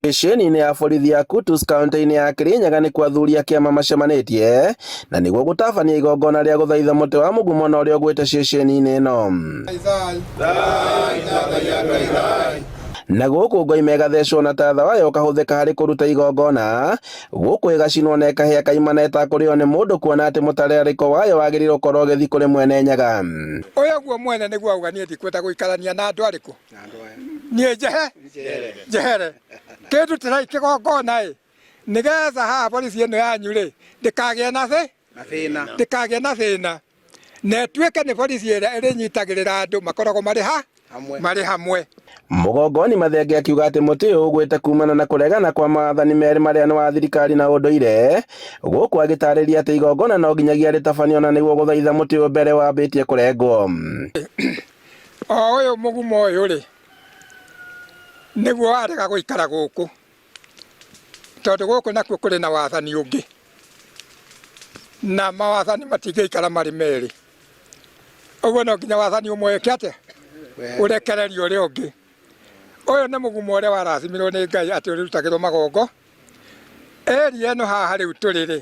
Ceceni-inĩ ya borithi ya Kutus kaunti-inĩ ya Kirinyaga nĩkuo athuri a kĩama macemanĩtie na nĩguo gũtabania igongona rĩa gũthaitha mũtĩ wa mũgumo na ũrĩa ũgwĩte ceceni-inĩ ĩno. Na gũkũ ngoima ĩgathecwo na tatha wayo ũkahũthĩka harĩ kũruta igongona, gũkũ ĩgacinwo na ĩkahĩa kaimana ĩtakũrĩo nĩ mũndũ kuona atĩ mũtararĩko wayo wagĩrĩirwo gũkorwo ũgĩthiĩ kũrĩ mwene Nyaga. Ũyũ guo mwene nĩguo auga niĩ ndikwenda gũikarania na andũ arĩkũ niĩ njehe njehere kĩndutĩrai kĩgongona ĩ nĩgetha haha borithi ĩno yanyu rĩ ndĩkagĩe na thĩ ndĩkagĩe na thĩna na ĩtuĩke nĩ borithi ĩrĩa ĩrĩnyitagĩrĩra andũ makoragwo marĩ ha marĩ hamwe. Mũgongoni Mathenge akiuga atĩ mũtĩ ũyũ ũgwĩte kumana na kũregana kwa maathani merĩ marĩa nĩ wa thirikari na ũndũire, gũkũ agĩtarĩria atĩ igongona no nginyagia rĩtabanio na nĩguo gũthaitha mũtĩ ũyũ mbere wambĩtie kũrengwo. O ũyũ mũgumo ũyũ rĩ nĩguo warega gũikara gũkũ tondũ gũkũ nakuo kũrĩ na wathani ũngĩ na mawathani matingĩikara marĩ merĩ. Ũguo no nginya wathani ũmwe wĩke atĩa? Ũrekererio ũrĩa ũngĩ. Ũyũ nĩ mũgumo ũrĩa warathimirwo nĩ Ngai atĩ ũrĩrutagĩrwo magongo. Area ĩno haha rĩu tũrĩ rĩ,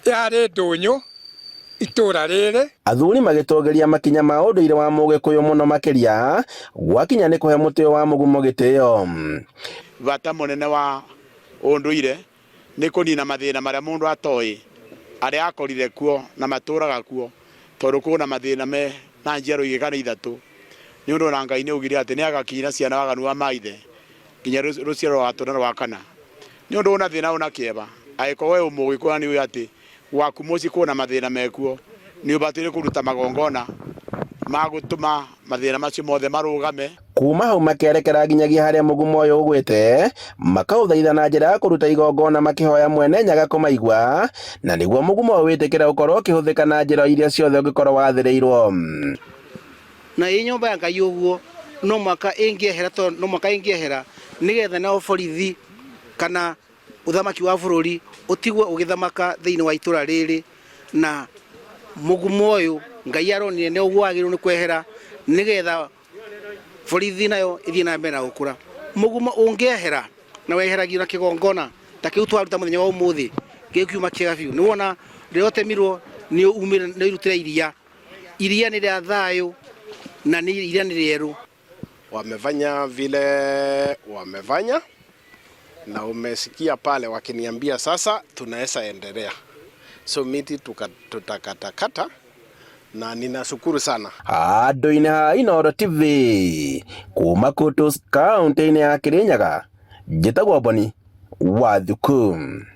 yarĩ ndũnyũ itũra rĩrĩ. Athuri magĩtũgĩria makinya ma ũndũire wa Mũgĩkũyũ mũno makĩria gwakinya nĩ kũhe mũtĩ wa mũgumo gĩtĩo. Bata mũnene wa ũndũire nĩ kũnina mathĩna marĩa mũndũ atoĩ arĩa akorire kuo na matũraga kuo tondũ kwĩna mathĩna me na njiaro igĩrĩ kana ithatũ nĩ ũndũ ona Ngai nĩ augire atĩ nĩ agakinyĩra ciana waganu wa maithe nginya rũciaro rwa gatatũ na rwa kana. Nĩ ũndũ ũna thĩna ũna kĩeva angĩkorwo we wĩ mũgĩkũyũ na nĩ ũĩ atĩ gwaku mũciĩ kwĩna mathĩna mekuo nĩ ũbataire kũruta magongona ma gũtũma mathĩna macio mothe marũgame. Kuma hau makerekera nginyagia harĩa mũgumo ũyũ ũgwĩte, makaũthaitha na njĩra ya kũruta igongona makĩhoya mwene Nyaga kũmaigua, na nĩguo mũgumo ũyũ wĩtĩkĩre gũkorwo ũkĩhũthĩka na njĩra iria ciothe ũngĩkorwo wathĩrĩirwo. Na ĩ nyũmba ya Ngai ũguo no mwaka ĩngĩehera tondũ no mwaka ĩngĩehera nĩgetha nao borithi kana ũthamaki wa bũrũri ũtigwo ũgĩthamaka thĩinĩ wa itũra rĩrĩ na mũgumo ũyũ Ngai aronire nĩ ũguo wagĩrĩirwo nĩ kwehera nĩgetha borithi nayo ĩthiĩ na mbere na gũkũra. Mũgumo ũngĩehera na weheragio na kĩgongona ta kĩu twaruta mũthenya wa ũmũthĩ gĩkiuma kĩega biũ. Nĩ wona rĩrĩa ũtemirwo nĩ umire nĩ irutire iria. Iria nĩ rĩa thayũ na nĩ iria nĩ rĩerũ. Wamefanya vile wamefanya na umesikia pale wakiniambia sasa tunaweza endelea, so miti tutakatakata na ninashukuru sana. Handũ-inĩ ha Inooro TV kuma Kutus kaunti-inĩ ya Kirinyaga, njĩtagwo Boni wa Thuku.